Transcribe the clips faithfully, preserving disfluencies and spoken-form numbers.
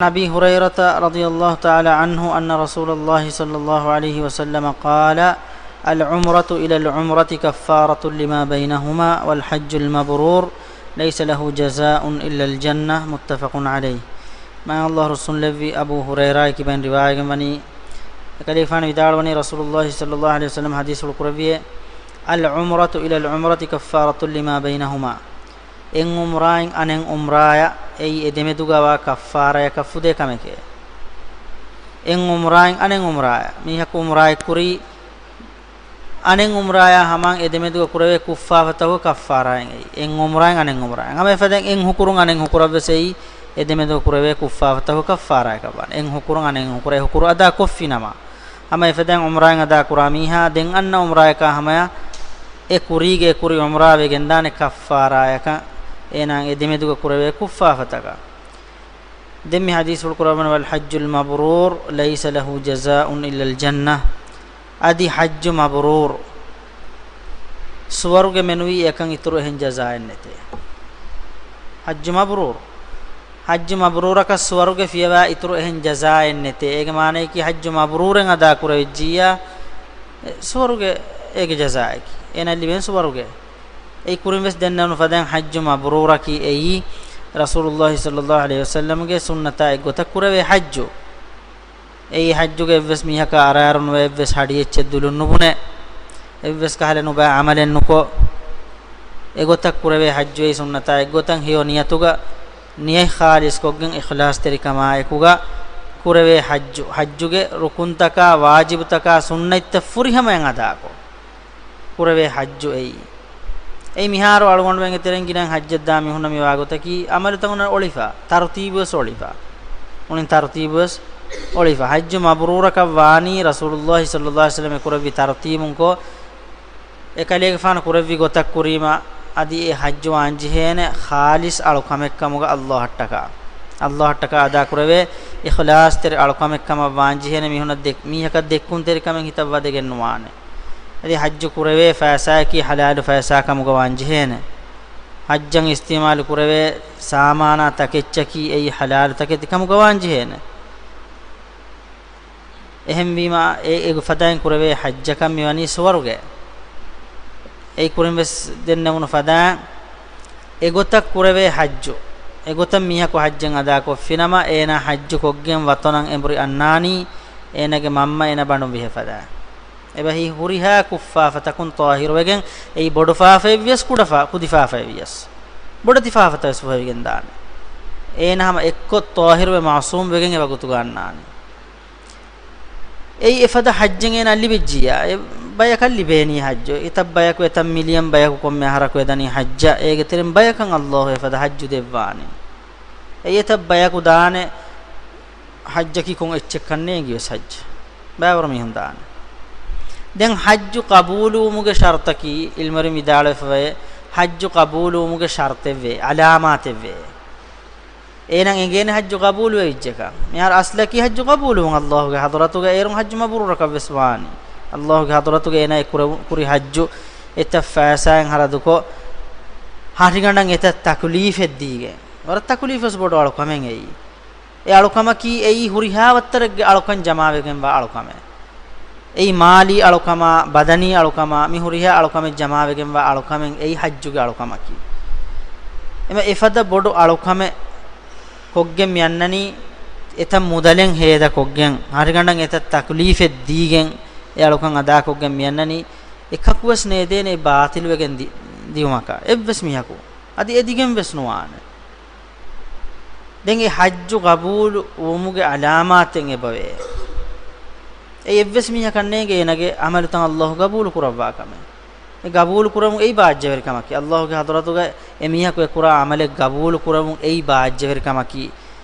عن أبي هريرة رضي الله تعالى عنه أن رسول الله صلى الله عليه وسلم قال: العمرة إلى العمرة كفارة لما بينهما، والحج المبرور ليس له جزاء إلا الجنة، متفق عليه. މާތް ﷲ ރުއްސުންލެއްވި އަބޫ ހުރައިރާ ކިބައިން ރިވާޔަތްވަނީ، އެކަލޭގެފާނު ވިދާޅުވަނީ، ރަސޫލުﷲ ޞައްލަﷲ ޢަލައިހި ވަސައްލަމަ ޙަދީޘްފުޅު ކުރެއްވިއޭ، العمرة إلى العمرة كفارة لما بينهما. އެއް ޢުމްރާއިން އަނެއް ޢުމްރާޔަށް އެއީ އެ ދެމެދުގަ ވާ ކައްފާރާޔަކަށް ފުދޭ ކަމެކޭ. އެއް ޢުމްރާއިން އަނެއް ޢުމްރާޔަށް، މީހަކު ޢުމްރާއެއް ކުރީ، އަނެއް ޢުމްރާޔާ ހަމައަށް އެ ދެމެދުގަ ކުރެވޭ ކުށްފާފަތަކުގެ ކައްފާރާއިން އެއީ. އެއް ޢުމްރާއިން އަނެއް ޢުމްރާޔަށް. ހަމަ އެފަދައިން އެއް ހުކުރުން އަނެއް ހުކުރަށްވެސް އެއީ އެ ދެމެދުގަ ކުރެވޭ ކުށްފާފަތަކުގެ ކައްފާރާޔަކަށް ވާނެ. އެއް ހުކުރުން އަނެއް ހުކުރަށް އެ ހުކުރު އަދާ ކޮށްފިނަމަ. ހަމަ އެފަދައިން ޢުމްރާއިން އަދާ ކުރާ މީހާ ދެން އަންނަ ޢުމްރާޔަކާ ހަމަޔަށް އެ ކުރީގެ އެ ކުރި ޢުމްރާ ވެގެންދާނެ ކައްފާރާޔަކަށް، އޭނާ އެ ދެމެދުގަ ކުރެވޭ ކުށްފާފަތަކަށް. ދެން މި ޙަދީޘްފުޅު ކުރައްވަނީ، والحج المبرور ليس له جزاء إلا الجنة. އަދި ޙައްޖު މަބްރޫރު، ސުވަރުގެ މެނުވީ އެކަން އިތުރު އެހެން ޖަޒާއެއް ނެތޭ. ޙައްޖު މަބްރޫރު، ޙައްޖު މަބްރޫރަކަށް ސުވަރުގެ ފިޔަވާ އިތުރު އެހެން ޖަޒާއެއް ނެތޭ. އޭގެ މާނަޔަކީ ޙައްޖު މަބްރޫރެއް އަދާ ކުރެވިއްޖިއްޔާ، ސުވަރުގެ އޭގެ ޖަޒާއަކީ އޭނަ ލިބެން ސުވަރުގެ. އެއީ ކުރިން ވެސް ދެންނެވުނު ފަދައިން ޙައްޖު މަބްރޫރަކީ އެއީ ރަސޫލުﷲ ޞައްލަﷲ ޢަލައިހި ވަސައްލަމްގެ ސުންނަތާ އެއްގޮތަށް ކުރެވޭ ޙައްޖު. އެއީ ޙައްޖުގެ އެއްވެސް މީހަކާ އަރާރުނުވެ، އެއްވެސް ހަޑި އެއްޗެއް ދުލުން ނުބުނެ، އެއްވެސް ކަހަލަ ނުބައި ޢަމަލެއް ނުކޮށް، އެގޮތަށް ކުރެވޭ ޙައްޖު. އެއީ ސުންނަތާ އެއްގޮތަށް ހެޔޮ ނިޔަތުގަ، ނިޔަތް ޚާލިޞްކޮށްގެން އިޚްލާޞްތެރިކަމާއެކުގަ ކުރެވޭ ޙައްޖު. ޙައްޖުގެ ރުކުންތަކާ، ވާޖިބުތަކާ، ސުންނަތްތައް ފުރިހަމައިން އަދާކޮށް ކުރެވޭ ޙައްޖު އެއީ. އެއީ މިހާރު އަޅުގަނޑުމެންގެ ތެރެއިން ގިނައިން ޙައްޖަށްދާ މީހުންނަށް މިވާ ގޮތަކީ، ޢަމަލުތައް އޮންނަ އޮޅިފަ، ތަރުތީބުވެސް އޮޅިފަ. އުނިން ތަރުތީބުވެސް އޮޅިފަ. ޙައްޖު މަބްރޫރަކަށް ވާނީ ރަސޫލުﷲ ޞައްލަﷲ ޢަލައިހި ވަސައްލަމަ ކުރެއްވި ތަރުތީބުންކޮށް، އެކަލޭގެފާނު ކުރެއްވި ގޮތަށް ކުރީމަ، އަދި އެ ޙައްޖު ވާންޖެހޭނެ ޚާލިޞް އަޅުކަމެއްކަމުގަ ﷲ އަށްޓަކާ، ﷲ އަށްޓަކާ އަދާކުރެވޭ އިޚްލާޞްތެރި އަޅުކަމެއްކަމަށް ވާންޖެހޭނެ. މީހުނަށް ދެ-، މީހަކަށް ދެއްކުންތެރިކަމެއް ހިތަށް ވަދެގެން ނުވާނެ. އަދި ޙައްޖު ކުރެވޭ ފައިސާއަކީ ޙަލާލު ފައިސާ ކަމުގަ ވާންޖެހޭނެ. ޙައްޖަށް އިސްތިޢުމާލު ކުރެވޭ ސާމާނާ ތަކެއްޗަކީ އެއީ ޙަލާލު ތަކެތި ކަމުގަ ވާންޖެހޭނެ. އެހެންވީމަ، އެ، އެ ފަދައިން ކުރެވޭ ޙައްޖަކަށް މިވަނީ ސުވަރުގެ. އެއީ ކުރިން ވެސް ދެންނެވުނު ފަދައިން އެގޮތަށް ކުރެވޭ ޙައްޖު. އެގޮތަށް މީހަކު ޙައްޖެއް އަދާކޮށްފިނަމަ، އޭނާ ޙައްޖު ކޮށްގެން ވަޠަނަށް އެނބުރި އަންނާނީ، އޭނާގެ މަންމަ އޭނާ ބަނޑުން ވިހޭ ފަދައިން. އެބަހީ ހުރިހާ ކުށްފާފަތަކުން ޠާހިރުވެގެން، އެއީ ބޮޑު ފާފައެއްވިޔަސް، ކުޑަ ފާ-، ކުދި ފާފައެއްވިޔަސް، ބޮޑެތި ފާފަތައް ވެސް ފޮހެވިގެން ދާނެ. އޭނާ ހަމަ އެއްކޮށް ޠާހިރުވެ މަޢުޞޫމް ވެގެން އެ ވަގުތުގަ އަންނާނެ. އެއީ އެފަދަ ޙައްޖެއް އޭނާ ލިބިއްޖިއްޔާ، އެ ބަޔަކަށް ލިބޭނީ ޙައްޖު. އެތައް ބަޔަކު، އެތައް މިލިޔަން ބަޔަކު ކޮންމެ އަހަރަކު ވެދަނީ ޙައްޖަށް. އޭގެ ތެރެއިން ބަޔަކަށް ﷲ އެފަދަ ޙައްޖު ދެއްވާނީ. އެއީ އެތައް ބަޔަކު ދާނެ ޙައްޖަކީ ކޮން އެއްޗެއްކަން ނޭނގިވެސް ޙައްޖު. ބައިވަރު މީހުން ދާނެ. ދެން ޙައްޖު ޤަބޫލުވުމުގެ ޝަރުޠަކީ، ޢިލްމުވެރިން ވިދާޅުވެފަވޭ، ޙައްޖު ޤަބޫލުވުމުގެ ޝަރުޠެއްވޭ، ޢަލާމާތެއްވޭ. އޭނަ އެނގޭނެ ޙައްޖު ޤަބޫލުވެވިއްޖެކަން. މިހާރު އަޞްލަކީ ޙައްޖު ޤަބޫލުވުން، ﷲގެ ޙަޟްރަތުގަ އޭރުން ޙައްޖު މަބްރޫރަކަށްވެސް ވާނީ. ﷲގެ ޙަޟްރަތުގަ އޭނާ އެ ކުރެވު-، ކުރި ޙައްޖު އެތައް ފައިސާއިން ޚަރަދުކޮށް، ހަށިގަނޑަށް އެތައް ތަކުލީފެއް ދީގެން. ވަރަށް ތަކުލީފުވެސް ބޮޑު އަޅުކަމެއް އެއީ. އެ އަޅުކަމަކީ އެއީ ހުރިހާ ވައްތަރެއްގެ އަޅުކަން ޖަމާވެގެންވާ އަޅުކަމެއް. އެއީ މާލީ އަޅުކަމާ، ބަދަނީ އަޅުކަމާ، މި ހުރިހާ އަޅުކަމެއް ޖަމާވެގެންވާ އަޅުކަމެއް އެއީ ޙައްޖުގެ އަޅުކަމަކީ. އެމަ އެފަދަ ބޮޑު އަޅުކަމެއް ކޮށްގެން މި އަންނަނީ، އެތައް މުދަލެއް ހޭދަކޮށްގެން، ހަށިގަނޑަށް އެތައް ތަކުލީފެއް ދީގެން އެ އަޅުކަން އަދާކޮށްގެން މި އަންނަނީ، އެކަކުވެސް ނޭދޭނެ އެ ބާޠިލުވެގެން ދި-، ދިއުމަކަށް އެއްވެސް މީހަކު. އަދި އެ ދިގެން ވެސް ނުވާނެ. ދެން އެ ޙައްޖު ޤަބޫލު ވުމުގެ ޢަލާމާތެއް އެބަވޭ. އެ އެއްވެސް މީހަކަށް ނޭނގެ އޭނަގެ ޢަމަލުތައް ﷲ ޤަބޫލު ކުރައްވާ ކަމެއް. އެ ޤަބޫލު ކުރަމުން އެއީ ބާއްޖަވެރި ކަމަކީ. ﷲގެ ޙަޟްރަތުގަ އެ މީހަކު އެ ކުރާ ޢަމަލެއް ޤަބޫލު ކުރަމުން އެއީ ބާއްޖަވެރި ކަމަކީ.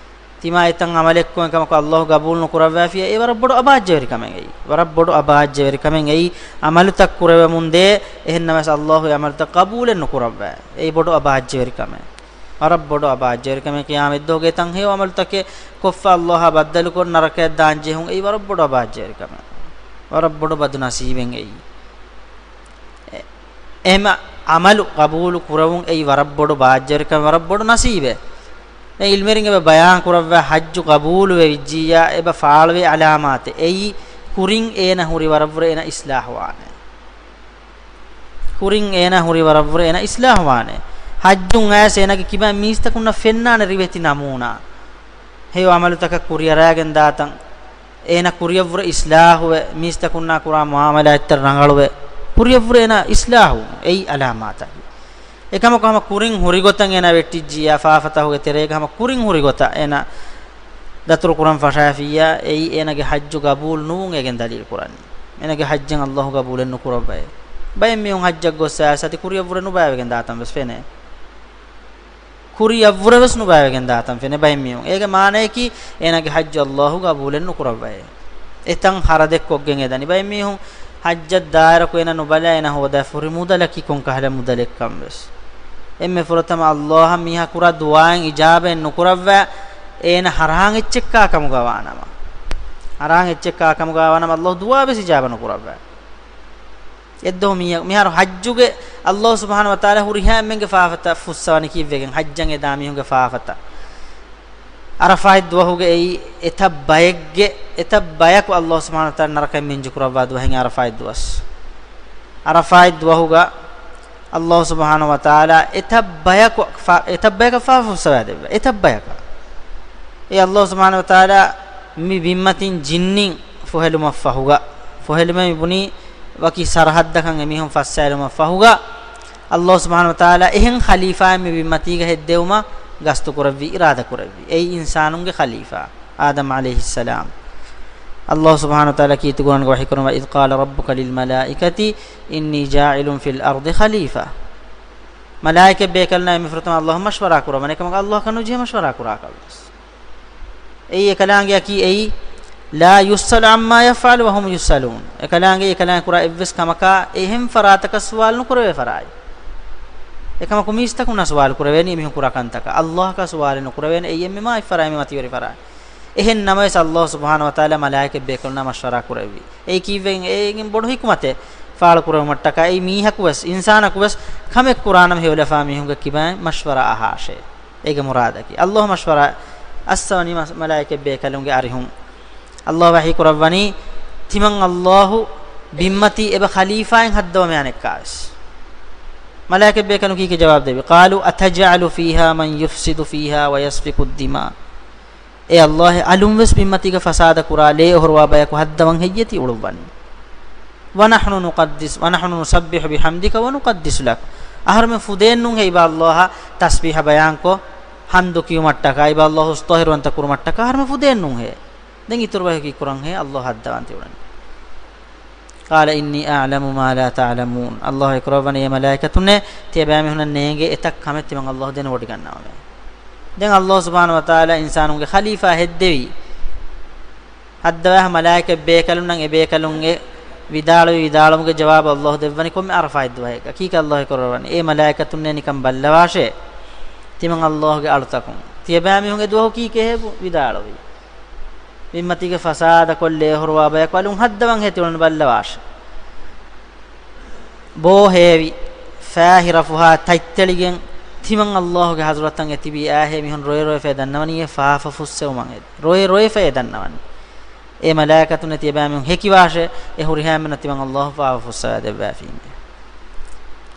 ތިމާ އެތައް ޢަމަލެއް ކޮށް ކަމަކު ﷲ ޤަބޫލު ނުކުރައްވާފިޔާ، އެ ވަރަށް ބޮޑު އަބާއްޖަވެރި ކަމެއް އެއީ. ވަރަށް ބޮޑު އަބާއްޖަވެރި ކަމެއް އެއީ. ޢަމަލުތައް ކުރެވެމުން ދޭ، އެހެންނަމަވެސް ﷲ އެ ޢަމަލުތައް ޤަބޫލެއް ނުކުރައްވާ. އެއީ ބޮޑު އަބާއްޖަވެރި ކަމެއް. ވަރަށް ބޮޑު އަބާއްޖަވެރިކަމެއް. ޤިޔާމަތްދުވަހުގެ ތަން ހެޔޮ ޢަމަލުތަކެއް ކޮށްފަ ﷲއާ ބައްދަލުކޮށް ނަރަކަޔަށް ދާން ޖެހުން އެއީ ވަރަށް ބޮޑު އަބާއްޖަވެރިކަމެއް. ވަރަށް ބޮޑު ބަދު ނަސީބެއް އެއީ. އެ-، އެހެމަ ޢަމަލު ޤަބޫލު ކުރެވުން އެއީ ވަރަށް ބޮޑު ބާއްޖަވެރިކަމެއް، ވަރަށް ބޮޑު ނަސީބެއް. އެ ޢިލްމުވެރިން އެބަ ބަޔާން ކުރައްވާ ޙައްޖު ޤަބޫލު ވެވިއްޖިއްޔާ އެބަ ފާޅުވި ޢަލާމާތެއް. އެއީ ކުރިން އޭނަ ހުރި ވަރަށްވުރެ އޭނަ އިޞްލާޙުވާނެ. ކުރިން އޭނަ ހުރި ވަރަށްވުރެ އޭނަ އިޞްލާޙުވާނެ. ޙައްޖުން އައިސް އޭނަގެ ކިބައިން މީސްތަކުންނަށް ފެންނާނެ ރިވެތި ނަމޫނާ. ހެޔޮ ޢަމަލުތަކަށް ކުރިއަރާގެން ދާތަން، އޭނަ ކުރިއަށްވުރެ އިޞްލާޙުވެ، މީސްތަކުންނާ ކުރާ މުޢާމަލާތްތައް ރަނގަޅުވެ، ކުރިއަށްވުރެ އޭނަ އިޞްލާޙު، އެއީ ޢަލާމާތަކީ. އެކަމަކު ހަމަ ކުރިން ހުރިގޮތަށް އޭނަ ވެއްޓިއްޖިއްޔާ، ފާފަތަހުގެ ތެރޭގަ ހަމަ ކުރިން ހުރިގޮތަށް އޭނަ ދަތުރުކުރަން ފަށާފިއްޔާ، އެއީ އޭނަގެ ޙައްޖު ޤަބޫލު ނުވުން އޭގެން ދަލީލު ކުރަނީ. އޭނަގެ ޙައްޖަށް ﷲ ޤަބޫލެއް ނުކުރައްވައޭ. ބައެއް މީހުން ޙައްޖަށް ގޮއްސަ އައިސް އަދި ކުރިއަށްވުރެ ނުބައިވެގެން ދާތަން ވެސް ފެނޭ. ކުރިއަށްވުރެ ވެސް ނުބައިވެގެން ދާތަން ފެނޭ ބައެއް މީހުން. އޭގެ މާނަޔަކީ އޭނަގެ ޙައްޖު ﷲ ޤަބޫލެއް ނުކުރައްވައޭ. އެތަން ޚަރަދެއްކޮށްގެން އެދަނީ. ބައެއް މީހުން ޙައްޖަށް ދާއިރަކު އޭނަ ނުބަލާ އޭނަ ހޯދާފަ ހުރި މުދަލަކީ ކޮން ކަހަލަ މުދަލެއްކަން ވެސް. އެންމެ ފުރަތަމަ ﷲ އަށް މީހާ ކުރާ ދުޢާއިން އިޖާބައެއް ނުކުރައްވާ، އޭނަ ޙަރާން އެއްޗެއްކާ ކަމުގަ ވާނަމަ. ޙަރާން އެއްޗެއްކާ ކަމުގަ ވާނަމަ ﷲ ދުޢާ ވެސް އިޖާބަ ނުކުރައްވާ. އެއްދުވަހު މި-، މިހާރު ޙައްޖުގެ ﷲ ސުބްޙާނަހޫ ވަތަޢާލާ ހުރިހާ އެންމެންގެ ފާފަތައް ފުއްސަވަނީ ކީއްވެގެން؟ ޙައްޖަށް އެދާ މީހުންގެ ފާފަތައް. ޢަރަފާތް ދުވަހުގެ އެއީ އެތައް ބައެއްގެ، އެތައް ބަޔަކު ﷲ ސުބްޙާނަހޫ ވަތަޢާލާ ނަރަކައިން މިންޖުކުރައްވާ ދުވަހެއް ޢަރަފާތް ދުވަސް. ޢަރަފާތް ދުވަހުގަ ﷲ ސުބްޙާނަހޫ ވަތަޢާލާ އެތައް ބަޔަކު ފާ-، އެތައް ބަޔަކަށް ފާފަ ފުއްސަވާދެއްވާ. އެތައް ބަޔަކަށް. އެ ﷲ ސުބްޙާނަހޫ ވަތަޢާލާ މި ބިންމަތިން ޖިންނިން ފޮހެލުމަށްފަހުގަ، ފޮހެލުމެއް މި ބުނީ ވަކި ސަރަޙައްދަކަށް އެމީހުން ފައްސާލުމަށްފަހުގަ، ﷲ ސުބްޙާނަހޫ ވަތަޢާލާ އެހެން ޚަލީފާއެއް މި ބިންމަތީގަ ހެއްދެވުމަށް ގަސްތުކުރެއްވި، އިރާދަކުރެއްވި. އެއީ އިންސާނުންގެ ޚަލީފާ އާދަމް ޢަލައިހިއްސަލާމް. ﷲ ސުބްޙާނަހޫ ވަތަޢާލާ ކީރިތި ޤުރްއާންގަ ވަޙީކުރަން، وَإِذْ قَالَ رَبُّكَ لِلْمَلَائِكَةِ إِنِّي جَاعِلٌ فِي الْأَرْضِ خَلِيفَةً. މަލާއިކަތް ބޭކަލުންނާ އެންމެ ފުރަތަމަ ﷲ މަޝްވަރާ ކުރައްވަނީ. އެކަމަކު ﷲ ކަން ނުޖެހޭ މަޝްވަރާ ކުރާކަށް ވެސް. އެއީ އެކަލާނގެއަކީ އެއީ، لَا يُسْأَلُ عَمَّا يَفْعَلُ وَهُمْ يُسْأَلُونَ. އެކަލާނގެ، އެކަލާނގެ ކުރާ އެއްވެސް ކަމަކާ އެހެން ފަރާތަކަށް ސުވާލު ނުކުރެވޭ ފަރާތް. އެކަމަކު މީސްތަކުންނާ ސުވާލު ކުރެވޭނީ އެމީހުން ކުރާ ކަންތަކަށް. ﷲ އަކާ ސުވާލެއް ނުކުރެވޭނެ. އެއީ އެންމެ މާތް ފަރާތް، އެންމެ މަތިވެރި ފަރާތް. އެހެން ނަމަވެސް ﷲ ސުބްޙާނަހޫ ވަތަޢާލާ މަލާއިކަތް ބޭކަލުންނާ މަޝްވަރާ ކުރެއްވި. އެއީ ކީއްވެގެން؟ އޭގެން ބޮޑު ޙިކުމަތެއް ފާޅުކުރެވުމަށްޓަކާ. އެއީ މީހަކު ވެސް، އިންސާނަކު ވެސް ކަމެއް ކުރާނަމަ ހެޔޮލަފާ މީހުންގެ ކިބައިން މަޝްވަރާ އަހާށޭ. އޭގެ މުރާދަކީ. ﷲ މަޝްވަރާ އައްސަވަނީ މަ-، މަލާއިކަތް ބޭކަލުންގެ އަރިހުން. ﷲ ވަޙީ ކުރައްވަނީ، ތިމަން ﷲ ބިންމަތީ އެބަ ޚަލީފާއެއް ހައްދަވަމޭ އަނެއްކާވެސް. މަލާއިކަތް ބޭކަލުން ކީކޭ ޖަވާބު ދެއްވީ؟ قَالُوا أَتَجْعَلُ فِيهَا مَن يُفْسِدُ فِيهَا وَيَسْفِكُ الدِّمَاءَ. އޭ ﷲ، އަލުން ވެސް ބިންމަތީގަ ފަސާދަ ކުރާ، ލޭ އޮހޮރުވާ ބަޔަކު ހައްދަވަން ހެއްޔޭތީ އުޅުއްވަނީ؟ وَنَحْنُ نُقَدِّسُ، وَنَحْنُ نُسَبِّحُ بِحَمْدِكَ وَنُقَدِّسُ لَكَ. އަހަރުމެން ފުދޭން ނޫންހޭ އިބާ ﷲ އަށް ތަސްބީޙަ ބަޔާންކޮށް، ޙަމްދު ކިޔުމަށްޓަކާ، އިބާ ﷲ އަށް ޠާހިރުވަންތަ ކުރުމަށްޓަކާ އަހަރުމެން ފުދޭން ނޫންހޭ. ދެން އިތުރު ބަޔަކީ ކުރަންހޭ؟ ﷲ ހައްދަވަން ތިއުޅެނީ. قَالَ إِنِّي أَعْلَمُ مَا لَا تَعْلَمُونَ. ﷲ ވަޙީ ކުރައްވަނީ، އޭ މަލާއިކަތުންނޭ، ތިޔަބައިމީހުންނަށް ނޭނގޭ އެތައް ކަމެއް ތިމަން ﷲ ދެނެވޮޑިގަންނަވަމޭ. ދެން ﷲ ސުބްޙާނަހޫ ވަތަޢާލާ އިންސާނުންގެ ޚަލީފާ ހެއްދެވީ. ހައްދަވާ މަލާއިކަތް ބޭކަލުންނަށް އެ ބޭކަލުން އެ ވިދާޅުވި ވިދާޅުވުމުގެ ޖަވާބު ﷲ ދެއްވަނީ ކޮންމެ ޢަރަފާތް ދުވަހެއްގަ. ކީކޭ ﷲ ކުރައްވަނީ؟ އޭ މަލާއިކަތުންނޭ، ނިކަން ބައްލަވާށޭ. ތިމަން ﷲ ގެ އަޅުތަކުން. ތިޔަބައިމީހުން އެ ދުވަހު ކީކޭ ހޭބު ވިދާޅުވީ؟ ބިންމަތީގަ ފަސާދަކޮށް ލޭ އޮހޮރުވާ ބަޔަކު އަލުން ހައްދަވަން ހޭ ތިއުޅެނީ ބައްލަވާށޭ. ބޯ ހޭވި، ފާހި ރަފުހާ ތަތްތެޅިގެން ތިމަން ﷲ ގެ ޙަޟްރަތަށް އެ ތިބީ އާހޭ މީހުން ރޮއެ ރޮއެފައި ދަންނަވަނީ އެ ފާފަ ފުއްސެވުމަށް އެ. ރޮއެ ރޮއެފައި ދަންނަވަނީ. އޭ މަލާއިކަތުންނޭ، ތިޔަބައިމީހުން ހެކިވާށޭ، އެ ހުރިހާ އެންމެންނަށް ތިމަން ﷲ ފާފަ ފުއްސަވާ ދެއްވާފީމޭ.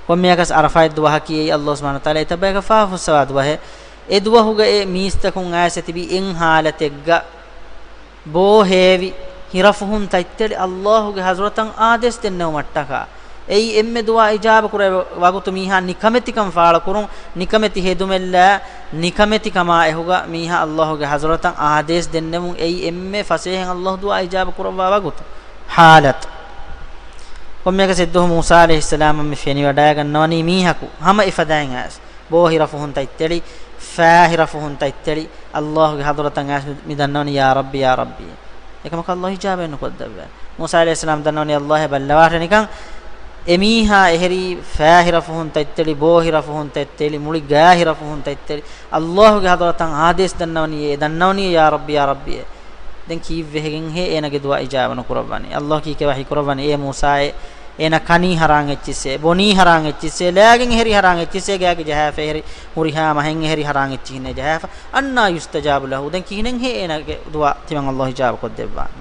ކޮންމެއަކަސް ޢަރަފާތް ދުވަހަކީ އެއީ ﷲ ސުބްޙާނަހޫ ވަތަޢާލާ އެތައް ބަޔަކަށް ފާފަ ފުއްސަވާ ދުވަހެއް. އެ ދުވަހުގަ އެ މީސްތަކުން އައިސް އެ ތިބީ އެއް ޙާލަތެއްގަ، ބޯ ހޭވި، ހިރަފުހުން ތަތްތެޅި، ﷲ ގެ ޙަޟްރަތަށް އާދޭސް ދެންނެވުމަށްޓަކާ. އެއީ އެންމެ ދުޢާ އިޖާބަ ކުރެވޭ ވަގުތު މީހާ ނިކަމެތިކަން ފާޅުކުރުން، ނިކަމެތި ހެދުމެއްލާ، ނިކަމެތިކަމާ އެހުގަ މީހާ ﷲ ގެ ޙަޟްރަތަށް އާދޭސް ދެންނެވުން. އެއީ އެންމެ ފަސޭހައިން ﷲ ދުޢާ އިޖާބަ ކުރައްވާ ވަގުތު. ޙާލަތު. ކޮންމެއަކަސް އެއްދުވަހު މޫސާ ޢަލައިހިއްސަލާމަށް މި ފެނިވަޑައިގަންނަވަނީ މީހަކު ހަމަ އެފަދައިން އައިސް. ބޯ ހިރަފުހުން ތަތްތެޅި، ފާ ހިރަފުހުން ތަތްތެޅި، ﷲ ގެ ޙަޟްރަތަށް އައިސް މި، މި ދަންނަވަނީ، ޔާ ރައްބި، ޔާ ރައްބި. އެކަމަކު ﷲ އިޖާބައެއް ނުކޮށްދެއްވާ. މޫސާ ޢަލައިހިއްސަލާމް ދަންނަވަނީ ﷲ އޭ ބައްލަވާށޭ ނިކަން. އެމީހާ އެހެރީ ފާ ހިރަފުހުން ތަތްތެޅި، ބޯ ހިރަފުހުން ތަތްތެޅި، މުޅި ގާ ހިރަފުހުން ތަތްތެޅި، ﷲ ގެ ޙަޟްރަތަށް އާދޭސް ދަންނަވަނީ، އޭ ދަންނަވަނީ، ޔާ ރައްބި، ޔާ ރައްބި އޭ. ދެން ކީއްވެހެގެންހޭ އޭނަގެ ދުޢާ އިޖާބަ ނުކުރައްވަނީ؟ ﷲ ކީކޭ ވަޙީ ކުރައްވަނީ؟ އޭ މޫސާއޭ، އޭނަ ކަނީ ހަރާން އެއްޗިއްސޭ، ބޮނީ ހަރާން އެއްޗިއްސޭ، ލައިގެން އެހެރީ ހަރާން އެއްޗިއްސޭ، ގާގެ ޖަހާފަ އެހެރީ ހުރިހާ މަހެއް އެހެރީ ހަރާން އެއްޗިހިންނޭ ޖަހާފަ. أنى يستجاب له. ދެން ކިހިނެއްހޭ އޭނަގެ ދުޢާ ތިމަން ﷲ އިޖާބަ ކޮށްދެއްވާނެ؟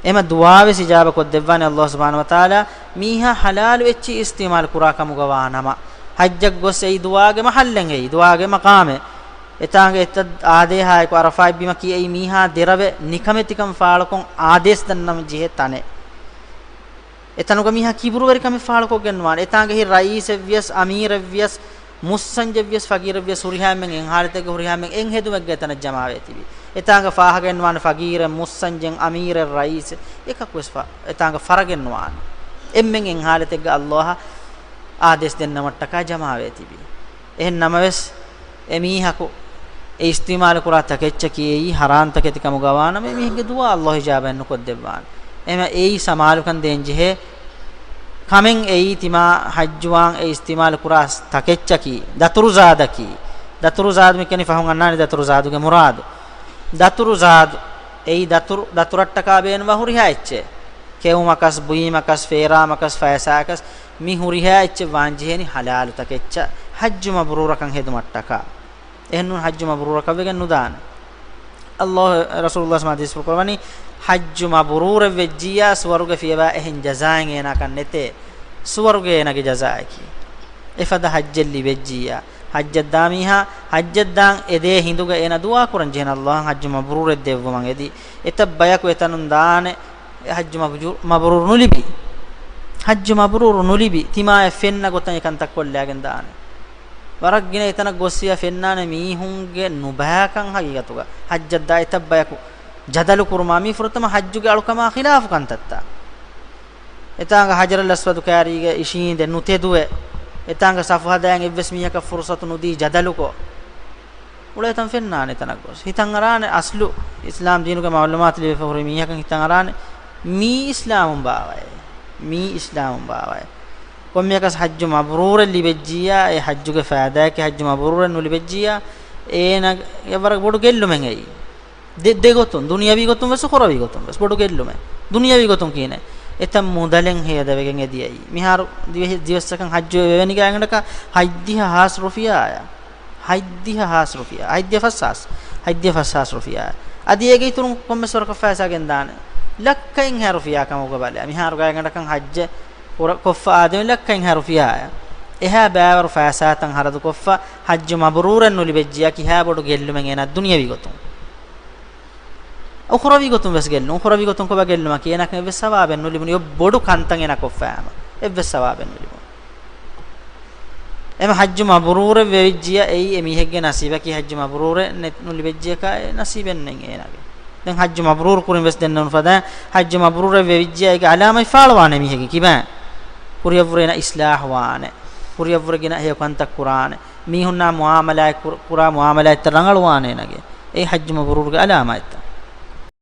އެމަ ދުޢާވެސް އިޖާބަ ކޮށްދެއްވާނެ ﷲ ސުބްޙާނަހޫ ވަތަޢާލާ، މީހާ ޙަލާލު އެއްޗިހި އިސްތިޢުމާލު ކުރާ ކަމުގަ ވާ ނަމަ. ޙައްޖަށް ގޮސް އެއީ ދުޢާގެ މަޙައްލެއް، އެއީ ދުޢާގެ މަޤާމެއް. އެތާނގަ އެތައް އާދޭހާއެކު ޢަރަފާތް ބިމަކީ އެއީ މީހާ ދެރަވެ ނިކަމެތިކަން ފާޅުކޮށް އާދޭސް ދަންނަން ޖެހޭ ތަނެއް. އެތަނުގަ މީހާ ކިބުރުވެރިކަމެއް ފާޅުކޮށްގެން ނުވާނެ. އެތާނގައި ރައީސެއްވިޔަސް، އަމީރެއްވިޔަސް، މުއްސަންޖެއްވިޔަސް، ފަގީރެއްވިޔަސް، ހުރިހާ އެންމެން އެއް ޙާލަތެއްގަ ހުރިހާ އެންމެން އެއް ހެދުމެއްގަ އެތަނަށް ޖަމާވޭތީވީ. އެތާނގަ ފާހަގައެއް ނުވާނެ ފަގީރެއް، މުއްސަންޖެއް، އަމީރެއް، ރައީސެއް، އެކަކުވެސް ފަ-، އެތާނގަ ފަރަގެއް ނުވާނެ. އެންމެން އެއް ޙާލަތެއްގަ ﷲ އާ އާދޭސް ދެންނަމަށްޓަކާ ޖަމާވޭތިބީ. އެހެން ނަމަވެސް، އެމީހަކު އެ އިސްތިޢުމާލު ކުރާ ތަކެއްޗަކީ އެއީ ޙަރާން ތަކެތި ކަމުގަ ވާނަމަ، އެމީހެއްގެ ދުޢާ ﷲ އިޖާބައެއް ނުކޮށްދެއްވާނެ. އެހެން އެއީ ސަމާލުކަން ދޭން ޖެހޭ ކަމެއް އެއީ ތިމާ ޙައްޖުވާން އެ އިސްތިޢުމާލު ކުރާ ތަކެއްޗަކީ، ދަތުރު ޒާދަކީ. ދަތުރު ޒާދު މި ކިޔަނީ ފަހުން އަންނާނެ ދަތުރު ޒާދުގެ މުރާދު. ދަތުރު ޒާދު، އެއީ ދަތުރު، ދަތުރަށްޓަކާ ބޭނުންވާ ހުރިހާ އެއްޗެއް. ކެއުމަކަސް، ބުއިމަކަސް، ފޭރާމަކަސް، ފައިސާއަކަސް، މި ހުރިހާ އެއްޗެއް ވާން ޖެހޭނީ ޙަލާލު ތަކެއްޗަށް. ޙައްޖު މަބްރޫރަކަށް ހެދުމަށްޓަކާ. އެހެންނޫން ޙައްޖު މަބްރޫރަކަށް ވެގެން ނުދާނެ. ﷲ، ރަސޫލުﷲ ސަމާ ޙަދީޘްފުޅު ކުރައްވަނީ، ޙައްޖު މަބްރޫރެއް ވެއްޖިއްޔާ ސުވަރުގެ ފިޔަވާ އެހެން ޖަޒާއެއް އޭނާކަށް ނެތޭ. ސުވަރުގެ އޭނާގެ ޖަޒާއަކީ. އެފަދަ ޙައްޖެއް ލިބެއްޖިއްޔާ، ޙައްޖަށް ދާ މީހާ، ޙައްޖަށް ދާން އެދޭ ހިނދުގަ އޭނަ ދުޢާ ކުރަން ޖެހޭނެ، ﷲ ޙައްޖު މަބްރޫރެއް ދެއްވުމަށް އެދި. އެތައް ބަޔަކު އެތަނުން ދާނެ، އެ ޙައްޖު މަބްޖޫ-، މަބްރޫރު ނުލިބި. ޙައްޖު މަބްރޫރު ނުލިބި، ތިމާޔަށް ފެންނަ ގޮތަށް އެކަންތައް ކޮށްލާގެން ދާނެ. ވަރަށް ގިނަ އެތަނަށް ގޮއްސިޔާ ފެންނާނެ މީހުންގެ ނުބައިކަން ޙަޤީޤަތުގަ. ޙައްޖަށް ދާ އެތައް ބަޔަކު ޖަދަލު ކުރުމާ މީ ފުރަތަމަ ޙައްޖުގެ އަޅުކަމާ ޚިލާފު ކަންތައްތައް. އެތާނގަ ޙަޖަރުލް އަސްވަދު ކާރީގަ އިށީނދެ ނުތެދުވެ، އެތާނގަ ސަފު ހަދާން އެއްވެސް މީހަކަށް ފުރުޞަތު ނުދީ ޖަދަލުކޮށް، އުޅޭތަން ފެންނާނެ ތަނަށް ގޮސް. ހިތަށް އަރާނެ އަސްލު އިސްލާމް ދީނުގެ މަޢުލޫމާތު ލިބިފަ ހުރި މީހަކަށް ހިތަށް އަރާނެ، މީ އިސްލާމުން ބާވައޭ. މީ އިސްލާމުން ބާވައޭ. ކޮންމެއަކަސް ޙައްޖު މަބްރޫރެއް ލިބެއްޖިއްޔާ، އެ ޙައްޖުގެ ފައިދާއަކީ ޙައްޖު މަބްރޫރެއް ނުލިބެއްޖިއްޔާ، އޭނަ އެ ވަރަށް ބޮޑު ގެއްލުމެއް އެއީ. ދެ-، ދެ ގޮތުން، ދުނިޔަވީ ގޮތުން ވެސް، އުޚުރަވީ ގޮތުން ވެސް ބޮޑު ގެއްލުމެއް. ދުނިޔަވީ ގޮތުން ކިހިނެއް؟ އެތައް މުދަލެއް ހޭދަވެގެން އެދި އައީ. މިހާރު ދިވެހި-، ދިވެއްސަކަށް ޙައްޖުވެ ވެވެނި ގާތްގަނޑަކަށް ހަތްދިހަ ހާސް ރުފިޔާއާ. ހަތްދިހަ ހާސް ރުފިޔާ. ހަތްދިހަ ފަސް ހާސް. ހަތްދިހަ ފަސް ހާސް ރުފިޔާ. އަދި އޭގެ އިތުރުން ކޮންމެސް ވަރަކަށް ފައިސާ ގެންދާނެ. ލައްކައިންހާ ރުފިޔާ ކަމުގަ ބަލާ. މިހާރު ގާތްގަނޑަކަށް ޙައްޖެއް ކުރ-، ކޮށްފަ އާދެވެނީ ލައްކައިންހާ ރުފިޔާއާ. އެހާ ބައިވަރު ފައިސާތައް ހަރަދުކޮށްފަ، ޙައްޖު މަބްރޫރެއް ނުލިބެއްޖިއްޔާ ކިހާ ބޮޑު ގެއްލުމެއް އޭނާ ދުނިޔަވީ ގޮތުން. އުޚުރަވީ ގޮތުން ވެސް ގެއްލުން. އުޚުރަވީ ގޮތުން ކޮބާ ގެއްލުމަކީ؟ އޭނާކަށް އެއްވެސް ސަވާބެއް ނުލިބުނު. އެ ބޮޑު ކަންތައް އޭނާ ކޮށްފައިމަ އެއްވެސް ސަވާބެއް ނުލިބުނު. އެމަ ޙައްޖު މަބްރޫރެއް ވެވިއްޖިއްޔާ އެއީ އެ މީހެއްގެ ނަސީބަކީ، ޙައްޖު މަބްރޫރެއް ނެ-، ނުލިބެއްޖިއްޔާ އެ ނަސީބެއް ނެތް އޭނާގެ. ދެން ޙައްޖު މަބްރޫރު ކުރިން ވެސް ދެންނެވުނު ފަދައިން، ޙައްޖު މަބްރޫރެއް ވެވިއްޖިއްޔާ އޭގެ ޢަލާމަތް ފާޅުވާނެ މީހެއްގެ ކިބައިން. ކުރިއަށްވުރެ އޭނަ އިޞްލާޙު ވާނެ. ކުރިއަށްވުރެ ގިނަ ހެޔޮ ކަންތައް ކުރާނެ. މީހުންނާ މުޢާމަލާތް ކުރ-، ކުރާ މުޢާމަލާތްތައް ރަނގަޅުވާނެ އޭނާގެ. އެއީ ޙައްޖު މަބްރޫރުގެ ޢަލާމާތްތައް.